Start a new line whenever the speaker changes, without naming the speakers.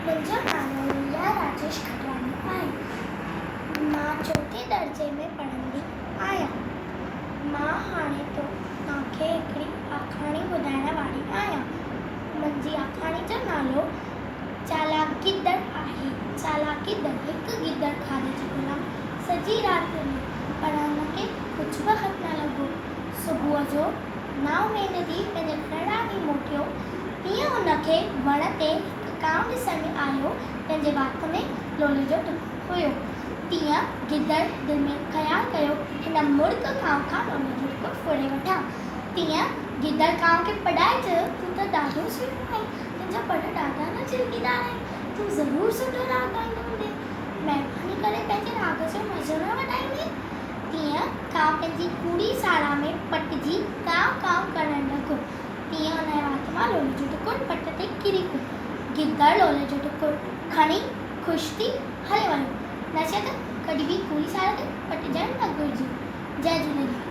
منهنجو نالو ريا راجيش کٽواڻي آهي. مان چوٿين درجي ۾ پڙهندي آهيان. مان هاڻي توهان کي هڪڙي آکاڻي ٻڌائڻ واري آهيان. منهنجي آکاڻي جو نالو چالاڪ گدڙ آهي. چالاڪ گدڙ، هڪ گدڙ کاڌي جي ڳولا ۾ سڄي رات گهميو پر هن کي ڪجهه به هٿ نه لڳو. صبح جو نااميد ٿي پنهنجي گهر ڏانهن ٿي موٽيو، تيئن هن کي وڻ تي هڪ ڪانء ڏسڻ ۾ آيو، تنهن جي وات ۾ لولي جو ٽڪو هيو. تيئن گدڙ دل ۾ خيال ڪيو، هن مڙڪ ڪانء کان لولي جو ٽڪو ڦري وٺان. تيئن گدڙ ڪانء کي پڏائي چيو، تون ته ڏاڍو سهڻو آهين، تنهنجا پر ڏاڍا نه چلڪيدار آهن، تون ضرور سٺو راڳ ڳائيندو هوندين. مهرباني ڪري پنهنجي راڳ جو مزو نه وٺائيندين؟ تيئن ڪانء پنهنجي ڪوڙي ساڙا ۾ پٽجي ڪانء ڪانء ڪرڻ لڳو. تيئن ان جي وات مان لولي جو ٽڪر پٽ تي ڪري پيو. گدڙ لولي جو ٽڪر کڻي خوش ٿي هليو ويو. نصيحت، ڪڏهن به ڪوڙي ساڙ تي پٽجڻ نه گهرجي. جئي جهوليلال.